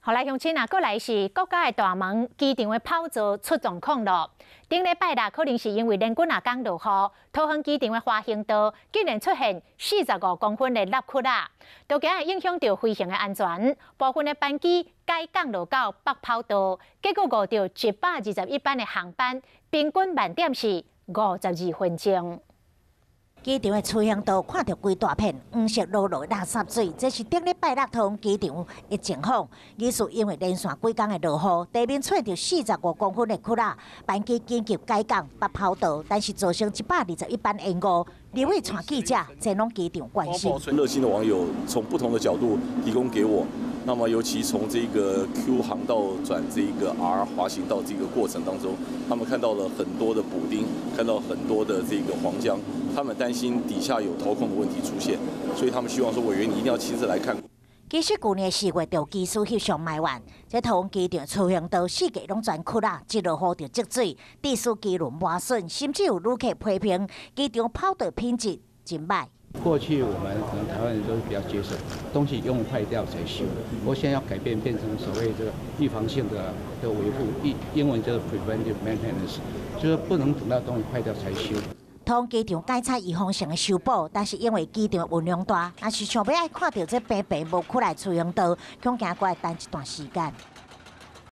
好來，鄉親啊，閣來是國家的大門機場的跑道出狀況囉。頂禮拜六可能是因為連滾仔工落雨，桃園機場的滑行道竟然出現45公分的凹窟仔，都驚會影響著飛行的安全。部分的班機改降落到北跑道，結果誤著121班的航班，平均慢點是52分鐘。機場的出行道看著規大片黃色漉漉的垃圾水，這是頂禮拜六桃園機場的情況。疑似因為連續幾工的落雨，地面出現45公分的窟仔，班機緊急改降北跑道，但是造成121班延誤。立委帶記者前往機場關心。熱心的網友從不同的角度提供給我，那麼尤其從這個 Q 航道轉這個 R 滑行道這個過程當中，他們看到了很多的補丁，看到很多的這個黃漿，他們擔心底下有掏空的問題出現，所以他們希望說委員你一定要親自來看。其實舊年4月就機師翕相埋怨，這桃園機場出行道四界攏全窟仔，一落雨就積水，致使機輪磨損，甚至有旅客批評機場跑道品質真䆀。過去我們可能台灣人都比較接受東西用壞掉才修，我現在要改變，變成所謂這個預防性的維護，英文叫做 preventive maintenance，就是不能等到東西壞掉才修。桃園機場改採預防性的修補，但是因為機場運量大，若是想欲愛看著這平平無窟的出行道，恐驚閣愛等一段時間。